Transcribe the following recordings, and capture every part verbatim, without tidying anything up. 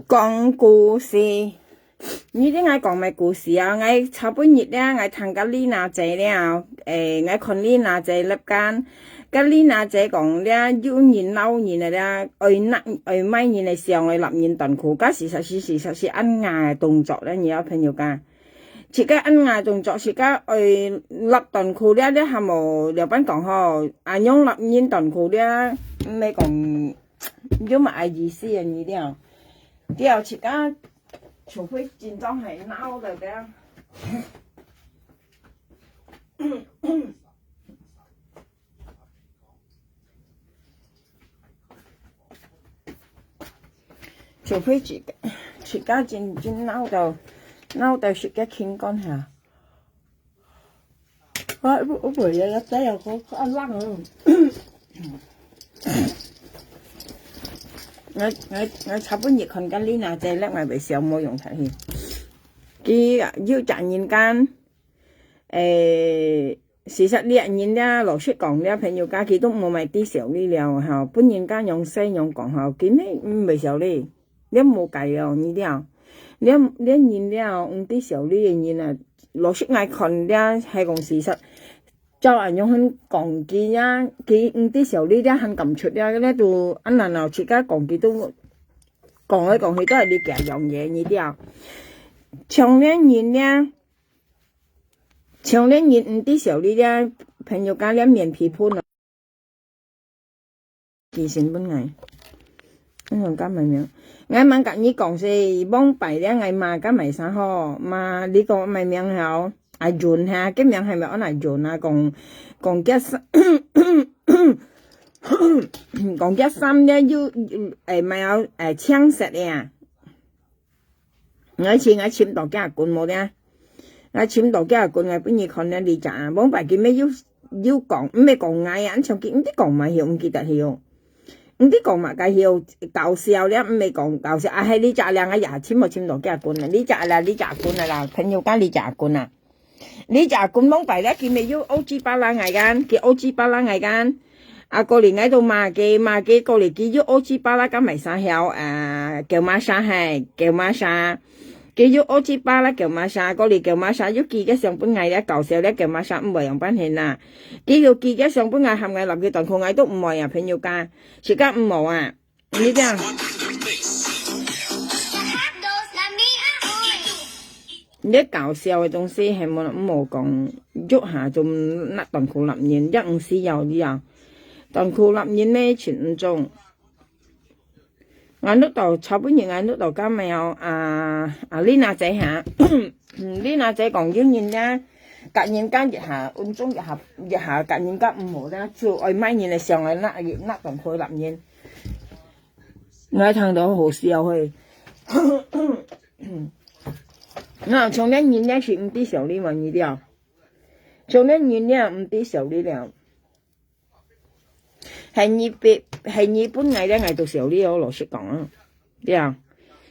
講故事。你知𠊎講麼个故事啊？𠊎昨晡日咧，𠊎聽个Lina姐咧，誒，𠊎看Lina姐粒間，个Lina姐講咧，有人鬧人个咧，愛拿，愛買人个相，愛立人短褲，該事實是，事實是恁樣个動作咧，你有朋友講？自家恁樣个動作，自家愛立短褲咧，咧還無了般講吼，恁樣立人短褲咧，毋係講 有麼个意思啊？你了，了自家，除非真正係鬧了个。除非自家，自家真，真鬧到，鬧到自家情感下。 啊，我，我袂了，了，知啊，我，我冷啊。𠊎，𠊎，𠊎昨晡日看个Lina姐，了𠊎袂笑，無用忒去。佢啊，有隻人間，誒，事實這人咧，老實講，這朋友家佢都無買知笑哩了吼，分人家樣勢樣講吼，佢乜毋會笑哩。 了無解哦，你了，了，了人了，毋知笑哩个人啊，老實𠊎看了，係講事實，照恁樣很講佢啊，佢毋知笑哩了，還敢出了，了都恁難哦，自家講佢都，講來講去都係你假樣嘢，你了。像了人了，像了人毋知笑哩了，朋友家了面皮疸哦。 寄信分𠊎。嗯，講麼名？𠊎吂甲你講先，往擺了𠊎罵甲麼儕吼？罵你講麼名吼？阿潤哈，該名係毋係安阿潤啊？講，講厥衫，講厥衫了又，誒，麼个，誒，青色个啊。 𠊎尋，𠊎尋到厥棍無咧？𠊎尋到厥棍，𠊎分你看咧，你隻啊，往擺佢乜有，有講，毋係講𠊎啊，像佢毋知講麼个，毋記得去哦。毋知講麼个去哦，搞笑咧，毋係講搞笑，啊，係你隻咧，𠊎也尋無尋到厥棍啊，你隻啦，你隻棍啊啦，朋友家你隻棍啊。 你隻棍往擺咧，佢乜有O G巴拉𠊎kan，佢O G巴拉𠊎kan。啊，過來𠊎都罵佢，罵佢，過來佢有O G巴拉甲麼儕曉，啊，叫麼儕嘿，叫麼儕。佢有O G巴拉叫麼儕，過來叫麼儕，有寄个相分𠊎咧，搞笑咧，叫麼儕，毋會樣般形啦。佢有寄个相分𠊎，喊𠊎立佢短褲，𠊎都毋會啊，朋友家，自家毋好啊。 你這樣，你搞笑个東西係無，無講，逐下就拿短褲立人，也毋需要你啊。短褲立人呢，全毋中。𠊎錄到，昨晡日𠊎錄到甲咩哦，啊，啊，Lina姐哈，Lina姐講有人咧，甲人家一下，運中一下，一下甲人家毋好咧，就愛買人个相來拿，拿短褲立人。 𠊎聽到好笑嘿。那像恁人呢是毋知笑哩嘛，你了。像恁人呢毋知笑哩了。係你分，係你分𠊎咧，𠊎都笑哩哦，老實講啊。對啊。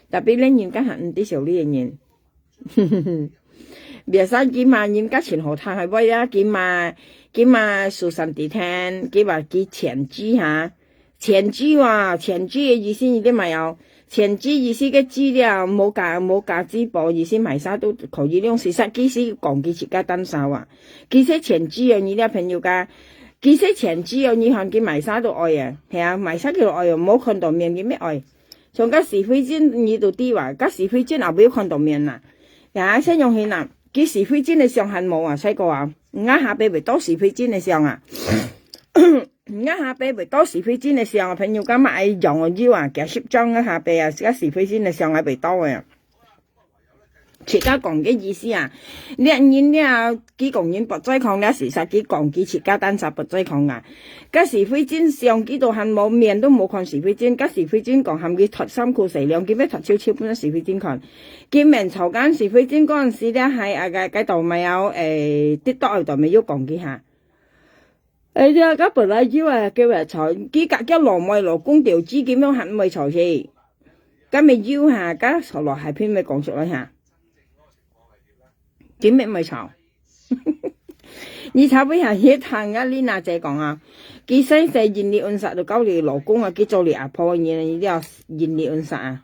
Tapi恁人家還毋知笑哩个人。 Biasa佢罵人家盡好聽，係會啊，佢罵，佢罵Susan Titen，佢話佢潛規哈，潛規哇，潛規个意思你知無哦？潛規意思个資料無加，無加資本，意思麼儕都可以用，事實佢係講佢自家單儕啊。佢係潛規哦，你這朋友家，佢係潛規哦，你看佢麼儕都愛啊，係啊，麼儕佢都愛哦，無看到面佢乜愛。像該徐慧珍，你都知哇，該徐慧珍也無看到面啊。 呀，先用去啦，佢徐慧珍个相還無啊，細個啊，吾下輩會多徐慧珍个相啊。吾下輩會多徐慧珍个相啊，朋友家嘛愛用哦，有啊，幾十張吾下輩啊，該徐慧珍个相還會多个啊。自家講个意思啊，這人了，佢講人不在講了，事實佢講佢自家單儕不在講啊。 該徐慧珍相佢都還無面都無看徐慧珍，該徐慧珍講喊佢脫衫褲洗涼，佢乜脫臭臭分徐慧珍看。佢面朝間徐慧珍嗰陣時咧，還啊該，該度咪有，誒，TikTok度咪有講佢下。哎呀，該本來有啊，叫佢吵，佢甲叫老妹老公調子，佢乜還毋會吵死。該咪有下，該坐落下片咪講出來下。佢乜毋會吵。 你查一下，佢聽啊，Lina姐講啊，佢細細印尼恩煞都交你老公啊，佢做你阿婆个人，你了印尼恩煞啊。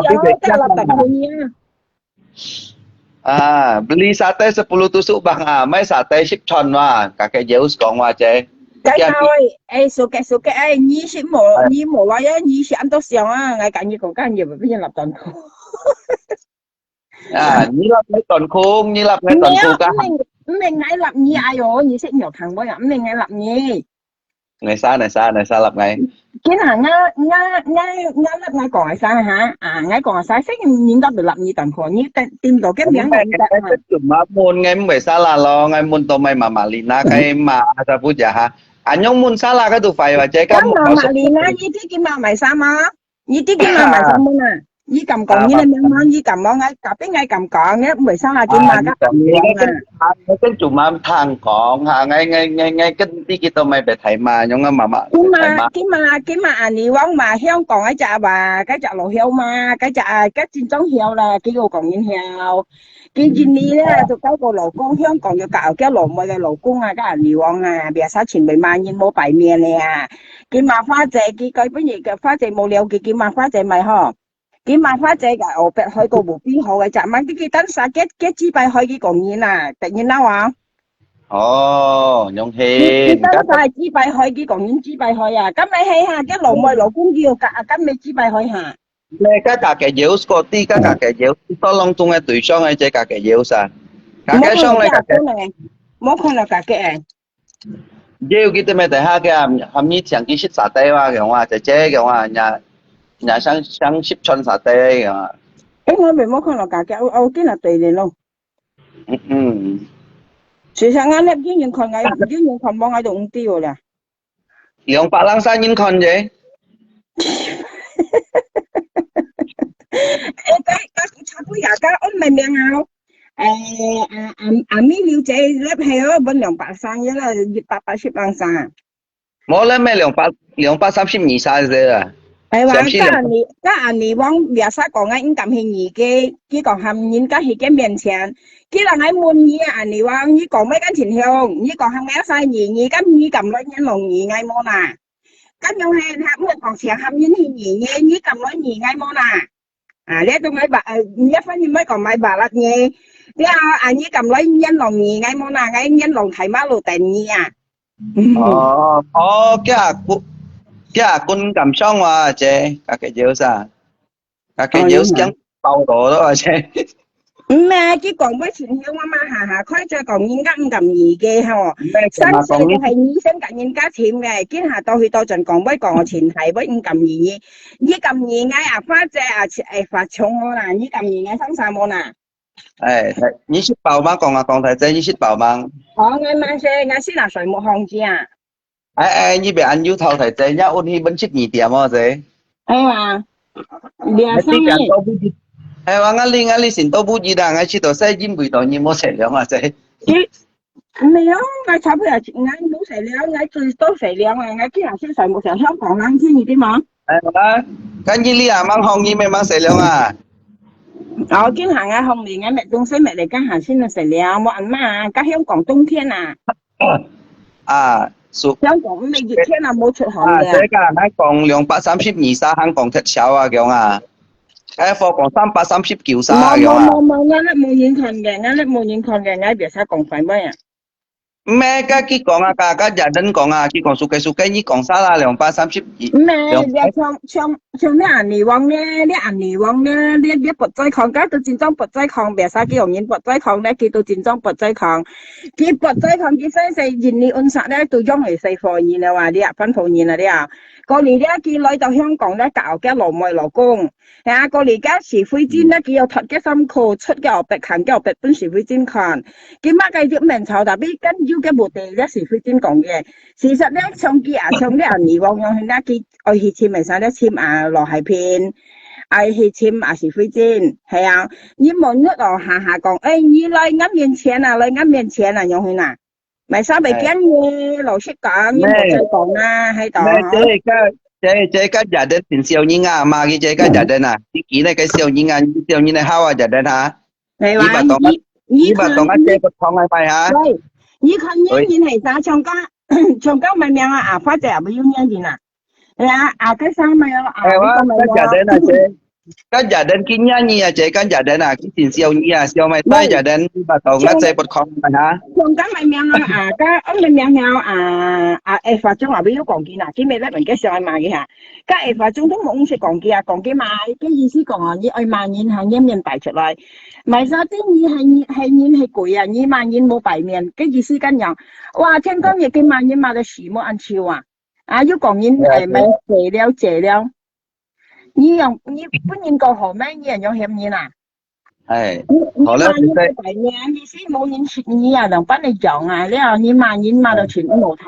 有，得六百塊呢。 Ah, beli sate sepuluh tusuk bang ah, mai sate sip chon wa, kakek Zeus kong wa je. Kaya eh, suke suke eh, ni sip mo, ni mo wa ya, ni sip am to siang ah, ngai kan ni kong kan ye, bini lap ton ko. Ah, ni lap ngai ton kong, ni lap ngai ton ko ka. Meng, meng ngai lap ni ayo, ni sip nyo kang wa ya, meng ngai lap ni. 哪儕哪儕哪儕立𠊎？今下𠊎𠊎𠊎𠊎立𠊎講哪儕哈？啊，𠊎講哪儕，先人家就立你等看，你等，聽到个名𠊎毋知啊。就嘛問，𠊎毋會salah咯，𠊎問到my mama Lina，該嘛阿啥不假哈。恁樣問salah，該就壞或者該該mama Lina，你知佢嘛買衫嗎？ 你知佢嘛買衫無啊？你敢講你个名嗎？你敢無？𠊎隔壁𠊎敢講，你毋會salah佢嘛，該敢講啊？啊，𠊎跟住嘛聽講哈，𠊎𠊎𠊎𠊎跟知佢都買白睇嘛，用啊媽媽佢嘛佢嘛佢嘛阿尼旺嘛，香港該隻嘛，該隻老香嘛，該隻啊，該真正香啦，佢有講人香。 佢今年咧就交個老公，香港有嫁个老妹个老公啊，該阿尼旺啊，biasa前輩嘛人無拜面咧啊。佢嘛花姐，佢改本日个花姐無了佢，佢嘛花姐咪吼。佢嘛花姐个後壁開個無比好个隻，嘛佢佢等下結結幾擺開佢講人啊，突然鬧啊。哦，用佢佢等下幾擺開佢講人幾擺開啊，今日係哈，佢老妹老公佢有嫁，今日幾擺開哈。你个个个有个，你个个个有，到浪中个對象个，這个个有啥？个个上來个个。無看到个个，無看到个个誒。有佢等咩？等下个，含你請佢食沙爹哇，講話，姐姐講話，人家，人家想，想食川沙爹，講話。誒，我未無看到个个，我，我今日對聯咯。嗯嗯。其實我咧，已經看，已經看無，我都毋知啦。 兩百零三人看啫。誒，該，該差不多啊，該安咩名啊？誒，阿，阿，阿美麗姐入去哦，分兩百三个啦，一百八十零三。無啦，咩兩百，兩百三十二三个啦。哎呀，相信兩百。該阿你，該阿你往biasa講个，應該係你个，佢講喊人家去个面前，佢人來問你啊，阿你往，你講咩个情況？你講喊𠊎使你，你敢，你敢來聯絡你，𠊎無啦。 該樣係，佢毋好講錢，喊人去你，你，你敢來你，𠊎無啦。啊，你都買吧，呃，你反正莫講買吧啦，你，你啊，啊，你敢來聯絡你，𠊎無啦，𠊎聯絡大馬路等你啊。哦，哦，佢阿君，佢阿君敢上哇，姐，个个有啥？ 个个有驚包到咯，而且。毋係，佢講尾情形，我嘛下下開嘴講人家毋甘意个吼。毋係，成日講你。所以係你先甲人家尋个，今下到去到陣講尾講我情係尾毋甘意你，你甘意𠊎啊，花姐啊，會發衝我啦，你甘意𠊎生啥無啦？哎，你識包嗎？講啊，講大姐，你識包嗎？哦，𠊎嘛係，𠊎識拿水木行家。 哎，哎，你別恁有頭大姐，人家問你問七二點哦，姐。哎呀，你啊，你講到不一，哎，我，𠊎哩，𠊎哩先到不一啊，𠊎知道細人為到你無食了啊，姐。你，沒有，𠊎差不多，𠊎無食了，𠊎最多食了啊，𠊎今日先食無食，香港人知你知嗎？哎，啊，跟你哩啊，mang hong你咩mang食了啊？哦，今下𠊎hong你，𠊎買東西買來，今下先食了，無恁嘛，該香港冬天啊。 啊，屬香港毋係熱天啊，無出汗啊，个。這个還講兩百三十二沙還講忒少啊，講啊。哎，貨講三百三十九沙啊，講啊。無，無，無，𠊎咧無人看个，𠊎咧無人看个，𠊎別使講快妹啊。毋係，該佢講啊，該，該Jaden講啊，佢講suka-suka，你講啥啦？兩百三十二，毋係，兩百。你像，像 像你阿尼王呢，你阿尼王呢，你，你不在康，該都真正不在康，biasa佢用人不在康呢，佢都真正不在康。佢不在康，佢細細人你安殺呢，都用係細貨人了啊，你啊，番頭人啊，你啊。過年呢，佢來到香港呢，搞个老妹老公。係啊，過年个時輝珍呢，佢又脱个衫褲，出个後壁，行个後壁，分時輝珍看。佢麼个都毋免吵，tapi跟有个目的，這時輝珍講个。事實呢，像佢啊，像你阿尼王樣，那佢 愛去尋个時節尋啊羅海平，愛去尋啊是輝珍，係啊，你莫日哦下下講，哎，你來𠊎面前啊，來𠊎面前啊，樣形啊，買衫袂驚你，老實講，你莫再講啊，係度。這，這个，這，這个Jaden真小人啊，罵佢這个Jaden啊，你見那个小人啊，你小人个好啊，Jaden啊。 係哇，你把當，你，你把當个姐不同个牌哈？喂，你看你人係啥？像講，像講明明啊，啊，花姐也不用眼睛啊。哎呀，啊，該啥没有啊？哎，我个Jaden啊，姐，个Jaden今年你啊，姐，个Jaden啊，佢真小你啊，小妹带Jaden，你把当个姐不同个牌哈？像讲明明啊，啊，个，我明明啊，啊，啊，哎，发中啊，不要讲佢啦，佢没得人个小妹嘛，佢哈。 个下法中都毋識講佢啊，講佢嘛，个意思講哦，你愛罵人還面面擺出來。賣沙丁你係人，係人係鬼啊，你罵人無擺面，个意思咁樣。哇，天光日佢罵人罵到死無恁臭啊！啊，又講人誒，賣謝了謝了。你用，你分人講好咩？你還用嫌人啊？ 哎，你，你好了，罵人現在。無擺面，你是無人識你啊，兩班个樣啊，了，你罵人罵到全無聽。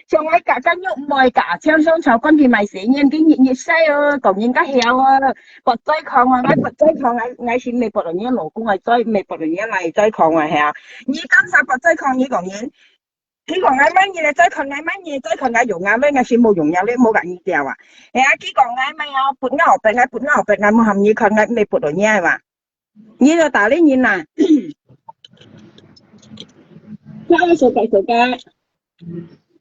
像我家家肉妹家，像上朝管佢賣死人，佢日日晒哦，講人家曉哦，不再講啊，𠊎不再講啊，𠊎先未不了你老公，𠊎再未不了你來再講啊，係啊。你講啥不再講，你講人， 佢講𠊎買你咧，再看𠊎買你，再看𠊎用啊，買𠊎先無用了咧，無甲你掉啊。哎呀，佢講𠊎買啊，不咬白，𠊎不咬白，𠊎無喊你看，𠊎毋會不到你啊嘛。你就打理人啦。佢愛手改手改。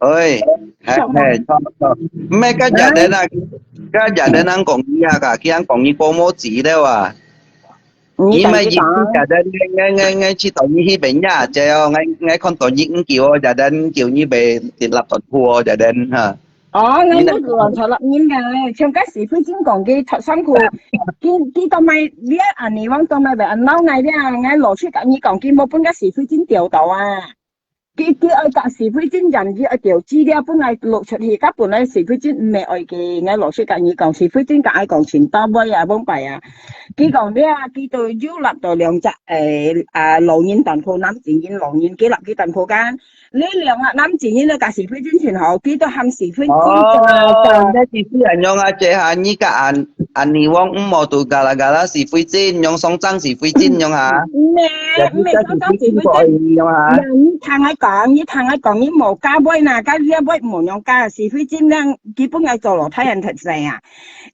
喂，嘿，嘿，錯，錯。毋係，該Jaden啊，該Jaden人講你啊，佢人講你過無子了啊。 你乜意思Jaden，𠊎，𠊎，𠊎知道你去邊呀，姐哦，𠊎，𠊎看到你毋久哦，Jaden，毋久你被跌落斷褲哦，Jaden，哈。哦，𠊎都亂錯了，應該像該徐慧珍講个，頭先佢，佢，佢當賣，你啊，你往當賣，別人鬧𠊎了，𠊎老實甲你講，佢無分該徐慧珍調到啊。佢，佢愛甲徐慧珍人，佢愛調資料分𠊎錄出去，甲本來徐慧珍毋係愛个，𠊎老實甲你講，徐慧珍甲𠊎講，前到尾啊，往擺啊，佢講了，佢都有納到兩隻，誒，啊，老人單科，男子人老人，佢納佢單科間。 你兩个男子人都甲徐慧珍全好，佢都喊徐慧珍个。哦，該意思恁樣啊，姐哈，你甲安安尼王毋好都嘎啦嘎啦徐慧珍，用上張徐慧珍用哈。咩，也是毋係上張徐慧珍。愛用哈。你聽𠊎講，你聽𠊎講，你無加位啦，加這位無用加，徐慧珍呢，基本愛做老太人特色啊。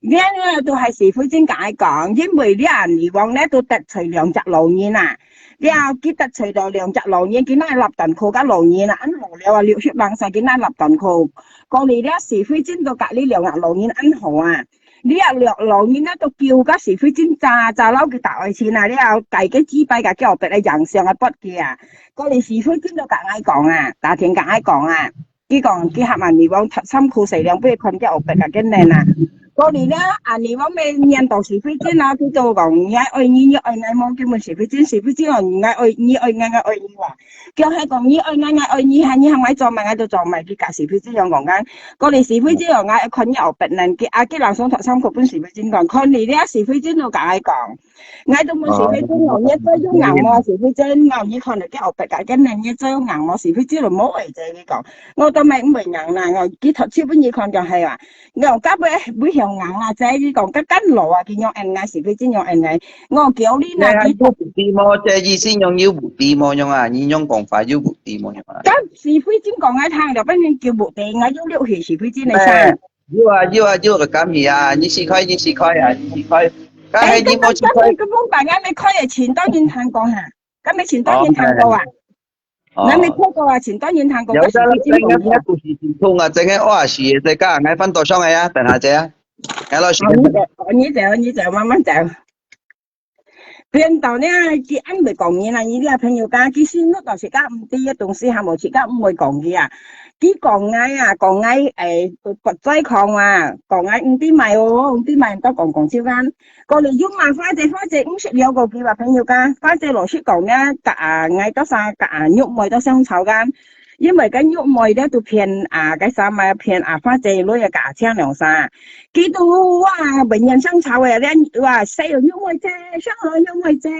你呢，都係徐慧珍甲𠊎講，因為你安尼王呢，都得罪兩隻老人啊。 了，佢得罪到兩隻老人，佢拿納單科甲老人啊，恁老了啊，六十零歲，佢拿納單科。過來了，徐慧珍都甲你兩隻老人恁好啊。你啊，兩老人啊，都叫甲徐慧珍早早摎佢打愛情啊，了，改个幾擺甲叫別个影相啊，不佢啊。過來徐慧珍都甲𠊎講啊，打電甲𠊎講啊。 佢講，佢喊安尼王，三箍四兩杯看見後壁个个人啊。過年呢，安尼王咩念到徐慧珍啊，佢就講，你愛愛你，你愛愛無？佢問徐慧珍，徐慧珍講，你愛愛，你愛愛，愛愛你哇。叫佢講，你愛愛，愛愛你，喊你喊𠊎做麼个，𠊎都做麼个，佢甲徐慧珍樣講緊。過年徐慧珍講，𠊎愛看你後壁呢，佢啊，佢人送托三箍分徐慧珍講，看你了，徐慧珍就甲𠊎講。 𠊎都問徐慧珍哦，你嘴有硬無？徐慧珍，𠊎你看到佢後壁个，今日你嘴有硬無？徐慧珍就無愛嘴，佢講，𠊎都毋會硬啦，𠊎佢頭先分你看就係啊，𠊎甲尾尾向硬啦，嘴佢講，甲干老啊，佢用硬啊，徐慧珍用硬啊，𠊎叫你啦，佢有目的無？這意思用有目的無用啊？你用講法有目的無用啊？甲徐慧珍講个聽了，反正叫目的，𠊎有了解徐慧珍个啥。 有啊，有啊，有个感觉啊，你試開，你試開啊，你試開。該係你無試開。今日个網吧，𠊎未開个，前多人聽過哈，今日前多人聽過啊，哦。𠊎未開過啊，前多人聽過。有得啦，等下故事先通啊，等下我也是在家，𠊎翻到上来啊，等下仔啊，𠊎老師。哦，你走，你走，你走，慢慢走。 顛倒呢，佢恁會講人啊，你這朋友家，佢心目到自家毋知个東西，還無自家毋會講佢啊。佢講𠊎啊，講𠊎，誒，不在講啊，講𠊎毋知買哦，毋知買，都講講笑間。講你有嘛，花姐，花姐，毋識了過佢吧，朋友家，花姐老實講呢，甲啊，𠊎多少甲啊，玉妹都相吵間。 因為該玉妹咧都騙啊，該啥嘛騙啊，花姐女啊，甲阿青兩儕。佢都哇，文言相吵誒，連哇，細个玉妹姐，上來玉妹姐，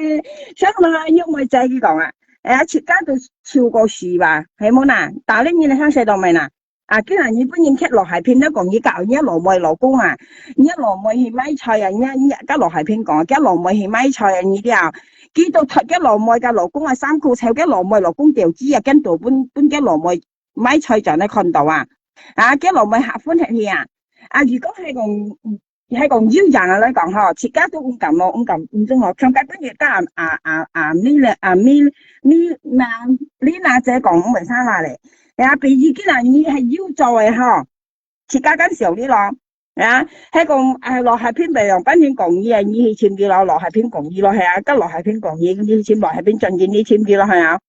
上來玉妹姐，佢講啊，哎呀，自家都笑過死吧，係無啦？打你人个向勢都無啦。啊，今日日本人客羅海平咧講，佢甲你老妹老公啊，你老妹去買菜啊，你你甲羅海平講，叫老妹去買菜啊，你了，佢都托佢老妹甲老公啊，衫褲臭佢老妹老公掉紙啊，跟到分分佢老妹 買菜轉來看到啊，啊，佢老妹合歡喜啊。啊，如果係講，係講有人啊來講吼，自家都毋敢咯，毋敢，毋准咯，像該本日甲啊啊啊，你咧啊，你你那你那姐講毋會啥啦咧。啊，比如今日你係有做个吼，自家敢笑你咯。啊，係講啊，羅海平袂用，反正講你啊，你去尋佢咯，羅海平講你咯，係啊，甲羅海平講你，你去尋羅海平轉去，你尋佢咯，係啊。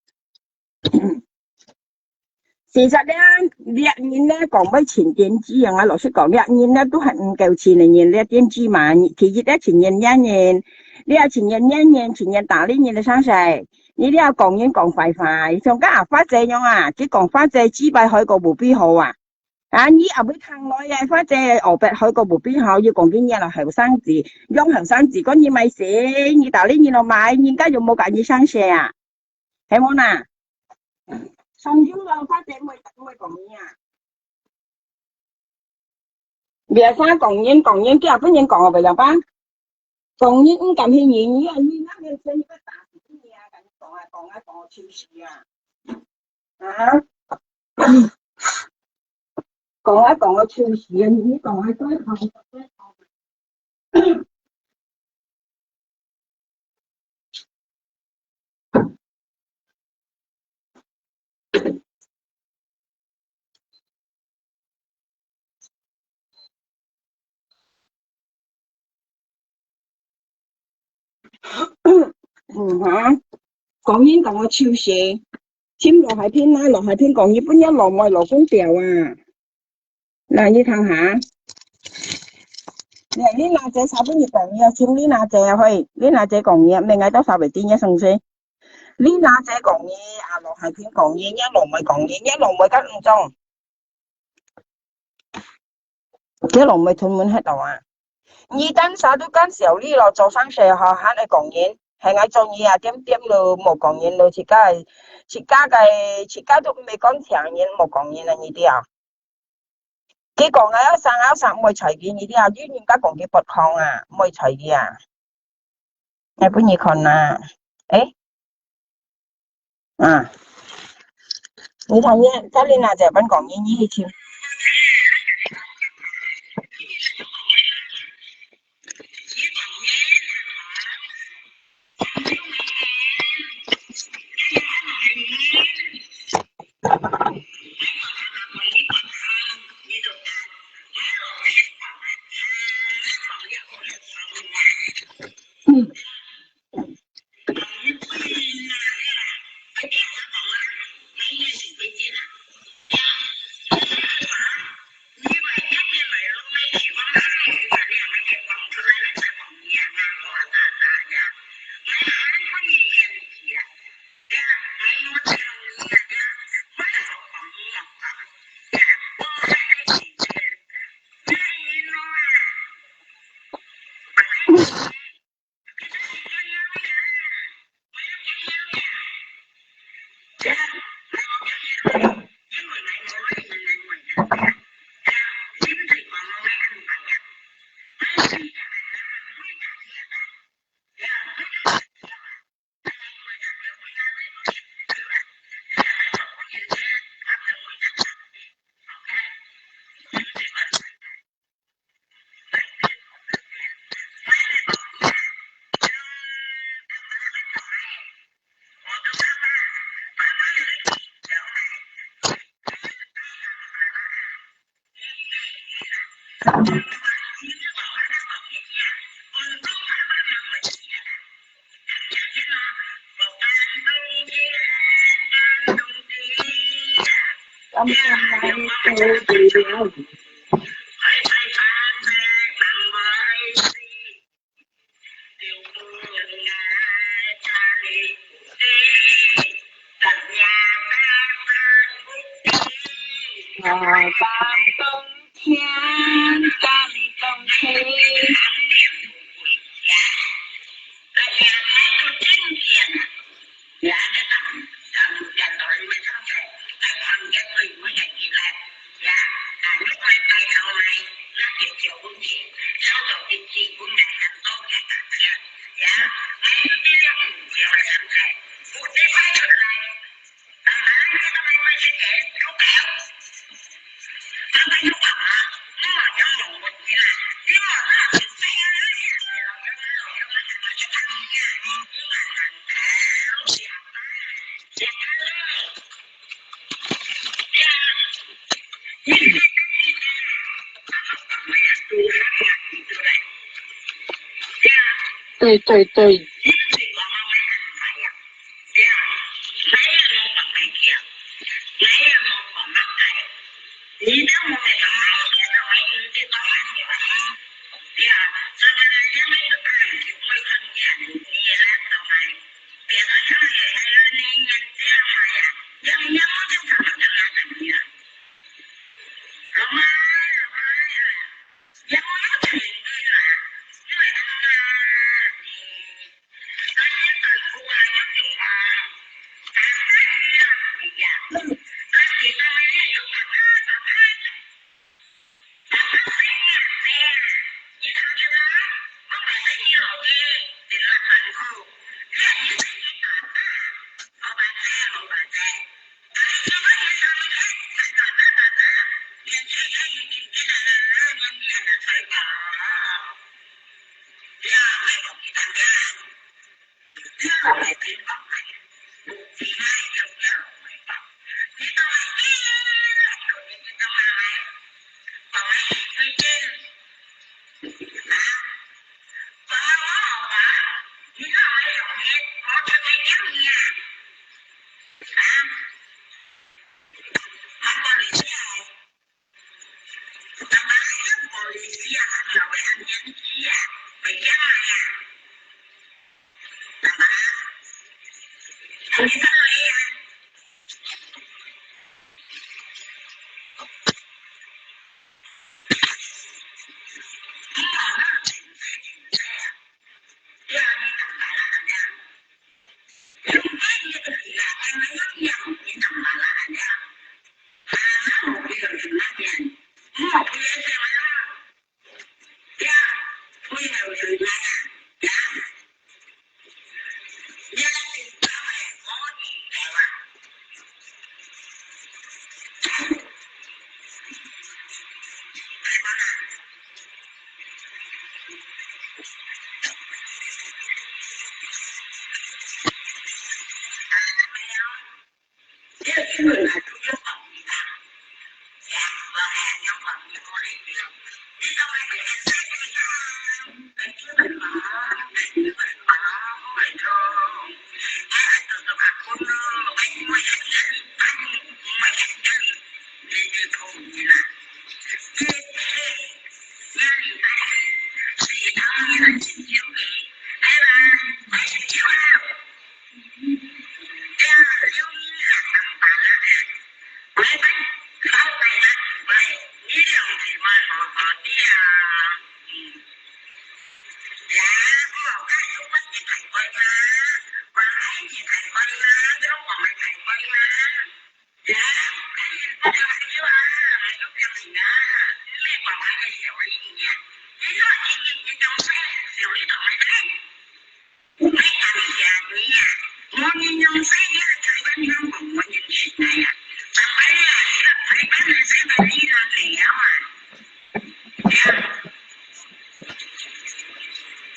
事實咧，掠人咧講要尋電子啊，𠊎老實講，掠人咧都係毋夠錢个人，掠電子嘛。其實咧，尋人領人，你也尋人領人，尋人打理人个生勢，你這講人講壞話，像該阿花姐樣啊，佢講花姐幾擺好過無比好啊。啊，你也會聽來个，花姐後壁好過無比好，又講佢惹了後生子，養後生子，講你買死，你打理你咯買，人家又無甲你生勢啊。 係無啦？上有老花姐毋會毋會講你啊？別儕講人講人，叫分人講啊，袂了吧？講人毋敢去認你啊，你那邊先去打死你啊，甲你講啊講啊講啊，就是啊，啊，講啊講啊，就是啊，你講啊，再講再講。 嗯哈，講人講个就是，尋羅海平啊，羅海平講，日本人老妹老公掉啊。來，你聽下。來，你拿姐啥分你講，你要聽你拿姐啊，嘿，你拿姐講你，毋係𠊎到啥會知你生死。你拿姐講你，阿羅海平講你，若老妹講你，若老妹敢毋中？佢老妹吞門歇到啊！你單啥都敢笑你咯，做生事吼，還愛講人，係𠊎做你啊，點點咯，莫講人咯，自家个，自家个，自家都毋係講聽人，莫講人啊，你知啊？佢講啊，要生啊生，莫睬佢，你知啊？你人家講佢不空啊，莫睬佢啊。 𠊎分你看啊。誒，啊，你看你，這裡拿姐分講你，你去聽。对对对。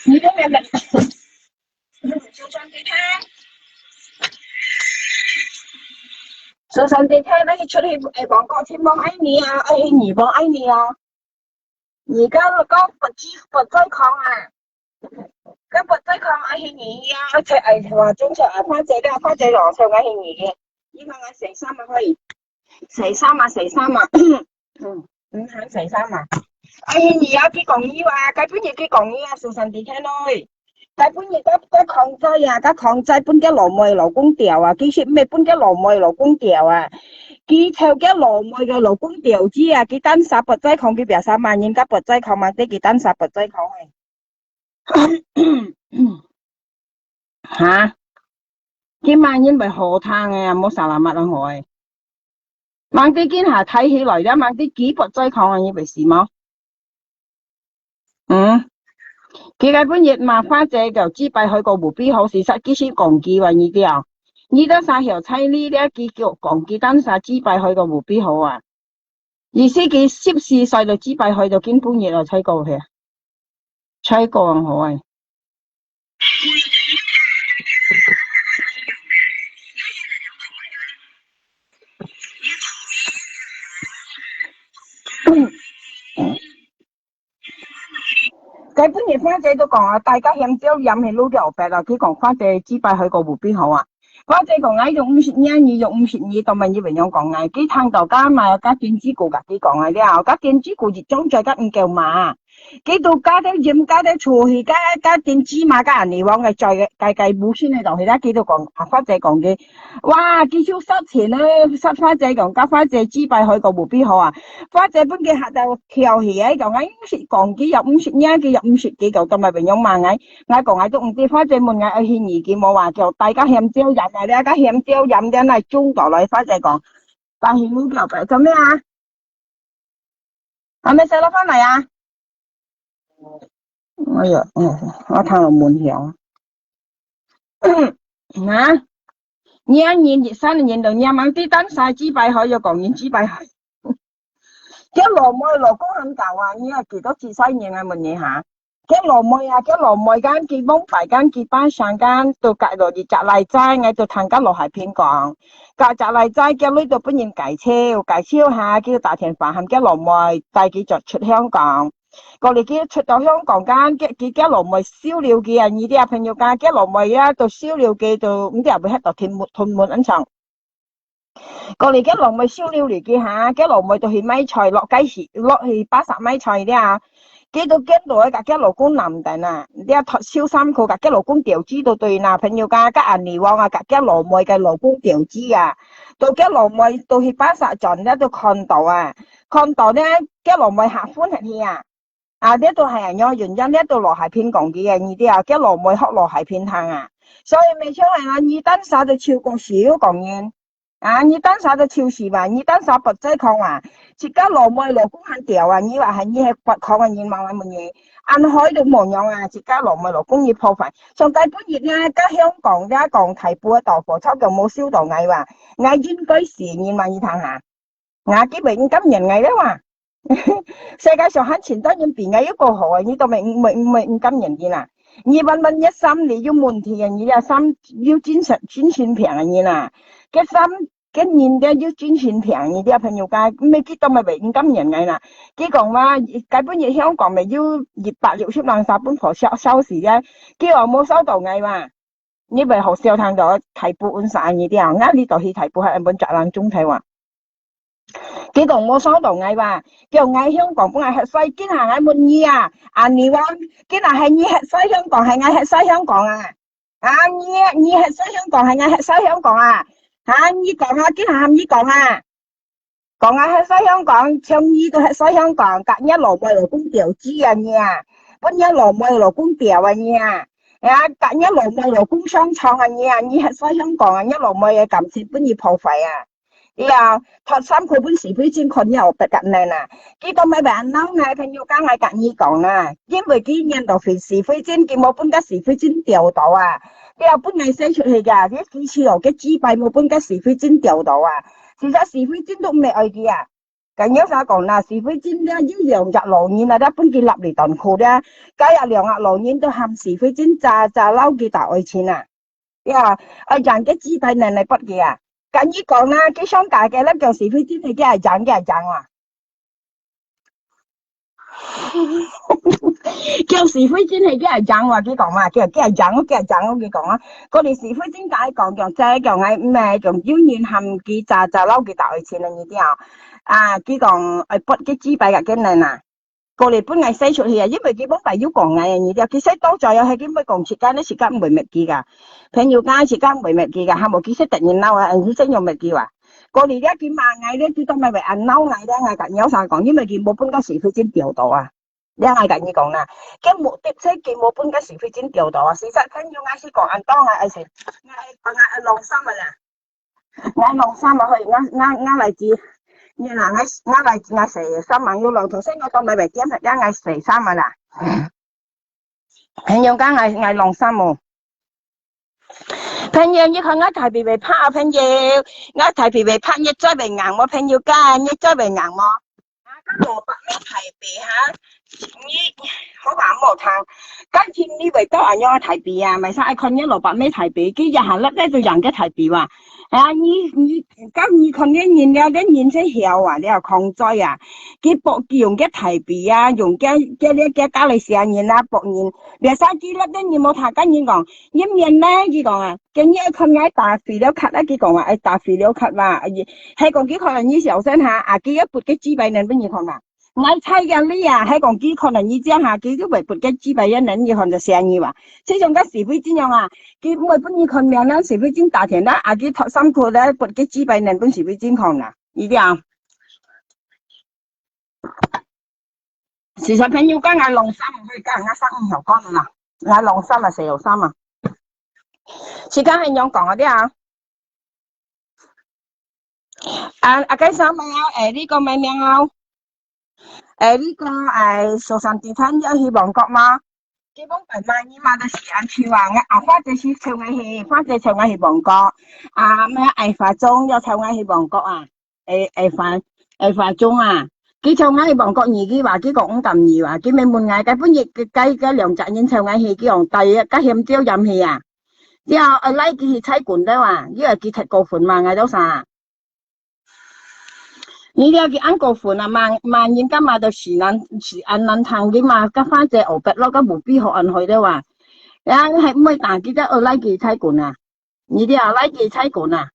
你个妹妹，手上的太那个出去，哎，广告听望爱你啊，爱你望爱你啊。你个个不知不在讲啊，个不在讲啊，是你呀，而且哎，哇，真是啊，花姐个，花姐个，所以我是你个，你看我洗衫嘛可以，洗衫嘛，洗衫嘛，嗯，嗯，还洗衫嘛。哎，你要去讲你啊，该不你去讲你啊，手上的太咯。 該分日个个抗爭啊，个抗爭分个老妹老公調啊，其實毋係分个老妹老公調啊，佢偷个老妹个老公調子啊，佢單殺不再抗，佢別殺嘛，人家不再抗嘛，得佢單殺不再抗誒。哈？佢嘛人會好聽誒，無salamat啊好誒。Mang知今下睇起來了，mang知佢不再抗啊，你會死無？ 嗯，佢个本日嘛，花姐就知擺佢个無必好，事實佢係講佢話你了。你都啥曉彩你了，佢叫講佢單啥知擺佢个無必好啊？意思佢十四歲就知擺佢就今本日就才過去啊，才過好啊。 該本日花姐都講啊，大家嫌少嫌係路个白啊，佢講花姐知擺佢个無必好啊。花姐講，𠊎又毋識你，你又毋識你，當然你會樣講𠊎。佢聽到該嘛，該電子股甲佢講啊了，該電子股一張嘴甲毋夠嘛。佢都加兜鹽，加兜醋去，加加電子嘛，加人哋往个嘴个个个無心个東西啦，佢都講，啊，花姐講个，哇，佢就殺錢啊，殺花姐講，甲花姐知擺佢个無必好啊。 花姐分佢嚇到跳起來，講，哎，毋識講佢又毋識，若佢又毋識，佢就當然會樣嘛，𠊎，𠊎講，𠊎都毋知，花姐問𠊎，哎，係你佢無話，叫大家嫌少人啊，這个嫌少人，這來中到來，花姐講，但係你叫佢做咩啊？還沒收到飯來啊？哎呀，哎呀，我聽到門響。啊？你人一生人都你mang知單晒知擺好，又講人知擺好。 叫老妹老公很搞啊，你啊幾多幾歲人啊？問你下。叫老妹啊，叫老妹間，佢往擺間，佢巴上間，都隔落一隻來齋，𠊎都聽隔落下片講。隔隻來齋，叫女都分人介紹，介紹下，叫打電話喊叫老妹帶佢就出香港。過嚟佢出到香港間，佢佢叫老妹收留佢啊，你啲朋友間，叫老妹啊，都收留佢，都毋知會喺度屯門屯門安上。 過來个老妹收留你个哈，个老妹都去買菜，落街市，落去巴剎買菜了。佢都見到个，佢老公男等啊，這脫秀衫褲，佢老公吊住都對啦，朋友家，佢阿尼王啊，佢老妹个老公吊住啊，到佢老妹到去巴沙轉，這都看到啊，看到呢，佢老妹下昏下去啊，啊，這都係恁樣原因，這都羅海平講佢个，你知啊，佢老妹學羅海平行啊，所以每次係啊，你單啥都超過少講人。 啊，你單啥都笑死嘛，你單啥不在講啊？自家老妹老公還吊啊，你話係你係發狂个人嘛，問你，恁海都無用啊，自家老妹老公你破壞。上個半日呢，在香港呢講大埔个大火車就無收到𠊎話，𠊎應該死人嘛，你聽下。啊，佢會毋甘願𠊎了哇。 世界上還存在人比𠊎又過好个，你都毋毋毋毋甘願佢啦。你問問你衫你有問題啊，你這衫有精神精神病啊你啦。該衫該人个有精神病，你這朋友家，毋係佢都毋會毋甘願𠊎啦。佢講話，該本日香港咪有一百六十零三本貨消消息个，佢話無收到𠊎嘛。你毋好笑聽到大埔運啥你這，𠊎你到去大埔還本隻人中頭啊。 佢講無爽到𠊎哇，叫𠊎香港分𠊎核衰，今下𠊎問你啊，阿你話，今下係你核衰香港，係𠊎核衰香港啊？啊，你你核衰香港，係𠊎核衰香港啊？啊，你講啊，今下喊你講啊，講啊核衰香港，像你都核衰香港，隔日老妹老公吊住啊你啊，分日老妹老公吊啊你啊，啊，隔日老妹老公上床啊你啊，你核衰香港啊，日老妹个感情分你破壞啊！ 對啊，托衫褲分許慧珍看了，不得了啊！佢都毋會恁鬧𠊎，朋友家𠊎甲你講啦，因為佢念到許許慧珍，佢無分个許慧珍吊到啊。對啊，分𠊎洗出去个，佢佢試哦，佢幾擺無分个許慧珍吊到啊。其實許慧珍都毋會愛佢啊。該有啥講啦？許慧珍咧有兩隻老人啊，咧分佢立嚟斷褲咧，該啊兩隻老人都喊許慧珍早早撈佢打愛情啊。 呀，愛贏个幾擺能來發佢啊！甲你講啦，佢想嫁个啦，叫許慧珍係佢愛贏，佢愛贏啊！叫許慧珍係佢愛贏啊！佢講嘛，佢佢愛贏，佢愛贏，佢講啊，嗰日許慧珍甲佢講，講這講愛毋係，講有人喊佢早早撈佢打愛情啊，你知啊？啊，佢講愛發个幾擺个个人啊！ 過來分𠊎洗出去啊，因為佢本來有講𠊎啊，你知，佢洗多嘴啊，係佢毋會講自家呢，自家毋會搣佢个。朋友間自家毋會搣佢个，還無佢識得人鬧啊，你真有搣佢啊。過來了佢罵𠊎咧，佢當然會恁鬧𠊎咧，𠊎甲你有啥講，因為佢無分个許慧珍吊到啊。了𠊎甲你講啦，佢目的係佢無分个許慧珍吊到啊，事實朋友𠊎係講恁多𠊎愛洗，𠊎愛𠊎愛弄衫啊啦。 𠊎弄衫啊，去，𠊎，𠊎，𠊎來接。你啦，𠊎，𠊎來，𠊎洗衫啊，有老頭先𠊎到買賣店，𠊎，𠊎洗衫啊啦。朋友講𠊎，𠊎弄衫哦。朋友，你看𠊎大髀會拍啊，朋友，𠊎大髀會拍，你嘴會硬無？朋友講，你嘴會硬無？ 啊，該蘿蔔咩大髀哈？你好話毋好聽，今天你會到恁樣大髀啊？咪生愛看你蘿蔔咩大髀，佢一下粒咧就贏个大髀哇！啊，你你今你看你人了，你人先曉啊，了抗災啊！佢搏佢用个大髀啊，用个个了个加來寫人啊，搏人，別生佢粒个人無聽，跟人講，人面呢，佢講啊， 今日看𠊎打肥了咳啊，佢講啊，愛打肥了咳嘛，係講佢看到你小聲哈，啊，佢要撥个幾百年分你看嘛。𠊎猜个你啊，係講佢看到你這樣哈，佢就會撥个幾百年你看就寫你嘛。就像个許慧珍樣啊，佢毋會分你看面啦，許慧珍打電話，啊，佢托衫褲咧，撥个幾百年分許慧珍看啦，你知啊？ 時常朋友講𠊎弄衫，毋會講𠊎生意好講啦，𠊎弄衫啊，洗好衫啊。時間係樣講啊啲啊。啊，啊，該衫啊，誒，你講咩名啊？誒，你講誒，早上地攤要去旺角嗎？基本上嘛，你嘛都係恁樣啊，𠊎阿花就是湊𠊎去，花姐湊𠊎去旺角，啊，咩愛化妝要湊𠊎去旺角啊。 誒，誒，化，誒，化妝啊。佢像𠊎去旺角，你佢話，佢講毋敢你話，佢咪問𠊎，該本日該該該兩隻人湊𠊎去，佢講帶个香蕉飲去啊。之後，愛拉佢去差館了啊，因為佢忒過分嘛，𠊎都啥。你了佢恁過分啊，罵罵人家罵到死難死恁難聽，佢罵个話者，哦，白落个無必好安慰了啊。然後還毋會打，佢就愛拉佢去差館啊。你了拉佢去差館啊。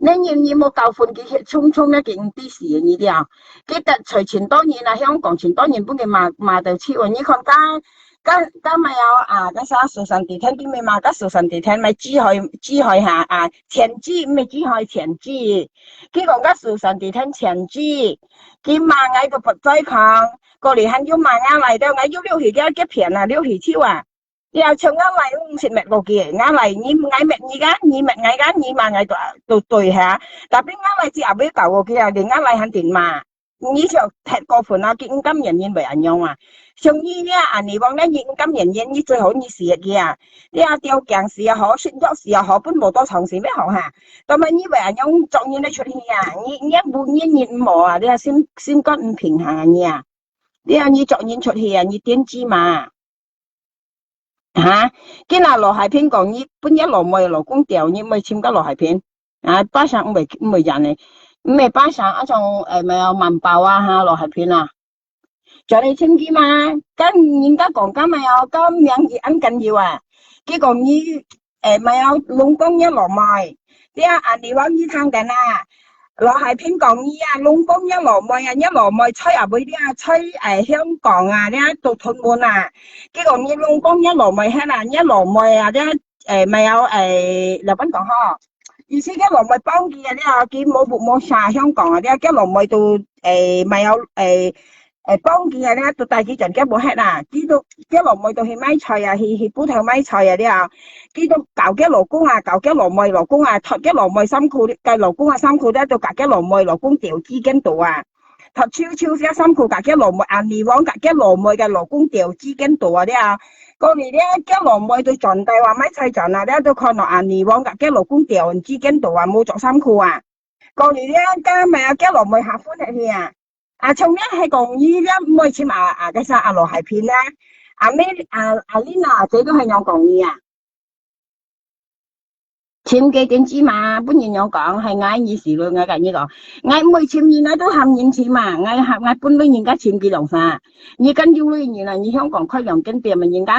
你人你無教訓佢，佢衝衝咧，佢毋知死你了。佢得罪盡多人啊，香港盡多人分佢罵，罵到死哦。你看，該，該，該麼个啊，該啥Susan Deten，佢乜罵該Susan Deten，乜詼害，詼害下啊，前詼，毋係詼害，前詼。佢講該Susan Deten前詼，佢罵𠊎个不在場，過來還又罵𠊎來了，𠊎又溜去，佢，佢騙啊，溜去手啊。 了，像𠊎倈毋識搣過佢，𠊎倈，你，𠊎搣你个，你搣𠊎个，你罵𠊎都，都對哈。Tapi𠊎倈只會搞過佢啊，連𠊎倈還定罵。你就忒過分啊，佢毋甘願人會恁樣啊。像你這恁呢講咧，你毋甘願人，你最好你死佢啊。你啊，吊頸死也好，食藥死也好，分無多長時咩好哈。但係你會恁樣作人來出去啊，你，你也無，你人毋好啊，你啊心，心肝毋平衡啊，你啊。你啊，你作人出去啊，你點知嘛？ 哈？今日羅海平講你分若老妹老公釣，你毋愛尋該羅海平。啊，巴上毋會，毋會贏呢。毋係巴上，啊，像，誒，麼个曼寶啊，哈，羅海平啊。叫你尋佢嘛，該人家講該麼个，該名義恁緊要啊。佢講你，誒，麼个，攏講若老妹。這恁呢話你聽等啊。羅海平講你啊，攏講若老妹啊，若老妹在啊，𠊎這在，誒，香港啊，這都屯門啊。 佢講你攏講若老妹係啦，若老妹啊，這，誒，麼个，誒，老闆講吼，意思該老妹幫佢啊，這佢無屋無舍香港啊，這該老妹都，誒，麼个，誒，誒，幫佢啊，這都帶佢轉，該無忒啦，佢都，該老妹都去賣菜啊，去，去鋪頭賣菜啊，這，佢都搞該老公啊，搞該老妹老公啊，脫該老妹衫褲，該老公啊衫褲，這都搞該老妹老公掉幾間度啊。 讀書，書寫衫褲，甲佢老妹，阿尼王甲佢老妹个老公掉之間度啊了。過年了，佢老妹都轉台灣買菜轉啊了，都看到阿尼王甲佢老公掉之間度啊，無著衫褲啊。過年了，甲咩啊，佢老妹下歡喜啊。啊，從了係講，你了妹親啊，啊，个啥，啊，羅海平啊，阿妹，啊，阿Lina，這都係仰講你啊。 尋个電子碼，本人樣講，係𠊎意思咯，𠊎甲你講，𠊎毋會尋人，𠊎都喊人尋嘛，𠊎喊，𠊎本來人家尋佢兩儕，你敢有類人啊？你香港開兩間店啊，人家？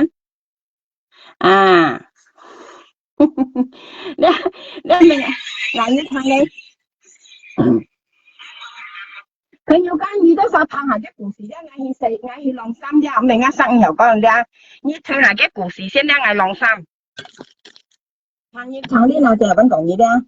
啊，你，你明，𠊎你聽你，佢有講你都說聽下个故事了，𠊎去洗，𠊎去弄衫了，明啊，上有講了，你聽下个故事先了，𠊎弄衫。 行業，行業內底，分講業啊。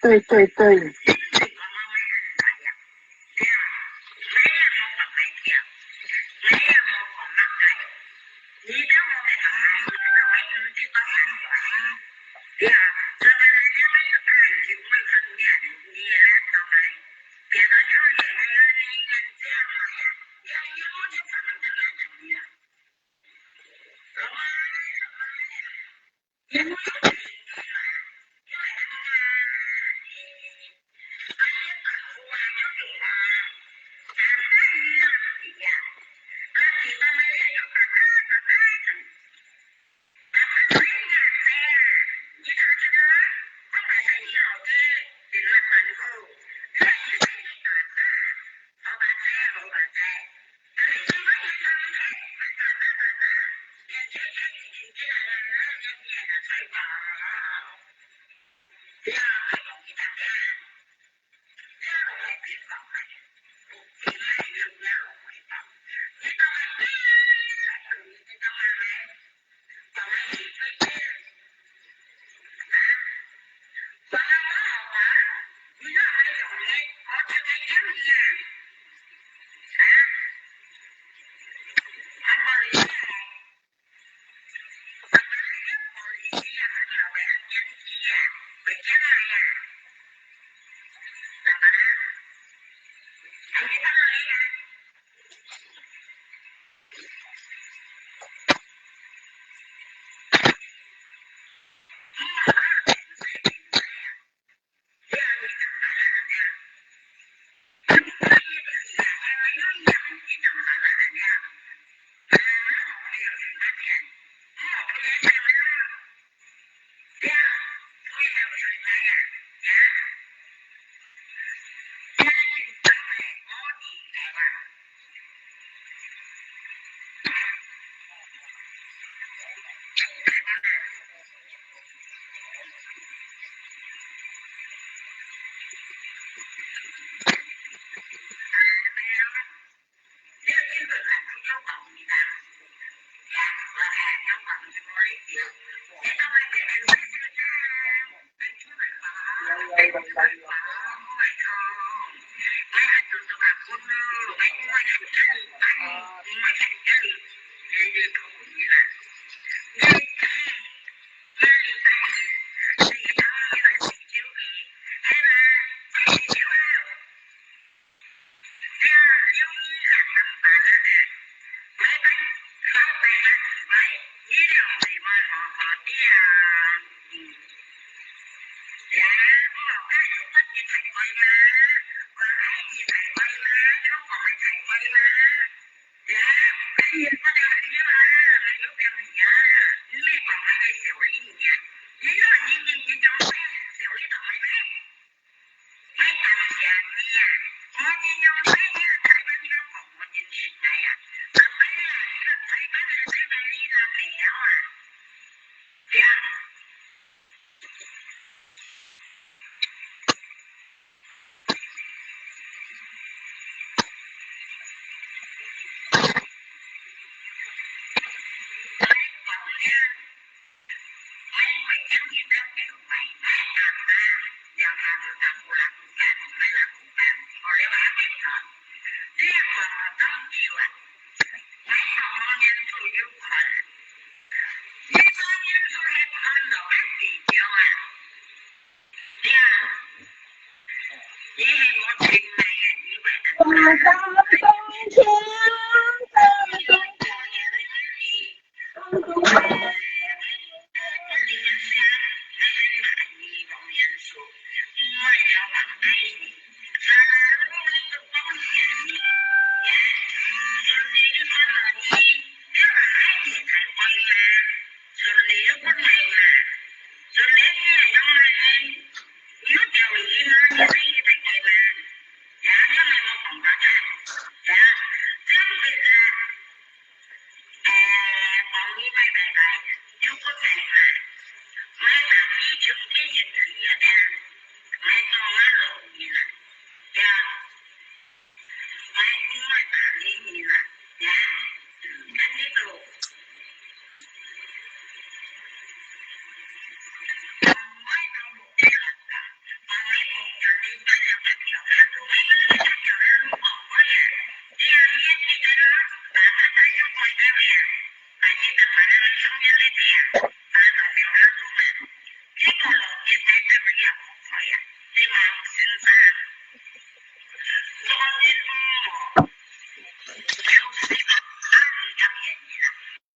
对对对。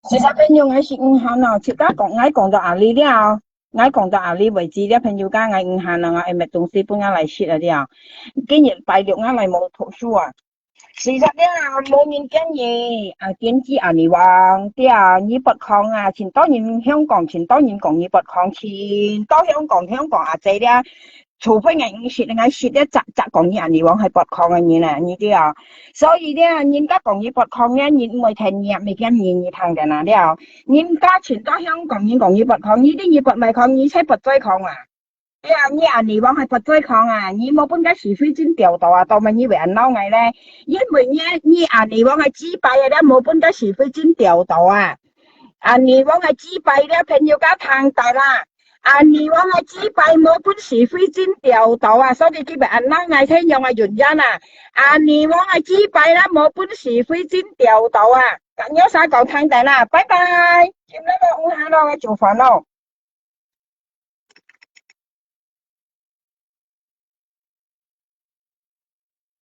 其實朋友，𠊎食午餐哦，自家講，𠊎講到這裡了，𠊎講到這裡為止了，朋友家，𠊎午餐哦，𠊎買東西分𠊎來食了了。今日拜六，𠊎來無讀書啊。其實了，無人建議啊，點擊阿里王，對啊，你不講啊，盡多人香港，盡多人講你不講，盡多香港，香港啊，這了。 除非𠊎毋識，𠊎識咧，隻隻講你阿里王係不講个人啊，你知啊？所以咧，人家講你不講咧，人毋會聽你，毋會聽你，你聽个哪了？人家全到香港人講你不講，你知你不賣講，你才不追講啊！對啊，你阿里王係不追講啊！你無分个是非真掉到啊，到尾你會恁惱𠊎咧？因為你你阿里王係失敗个咧，無分个是非真掉到啊！阿里王係失敗咧，朋友家聽到啦！ 阿里王个失敗無分是非真掉到啊，所以佢會恁樣，𠊎聽樣个原因啊。阿里王个失敗啦，無分是非真掉到啊。今日啥講聽得啦，拜拜。今日个午餐咯，𠊎做飯咯。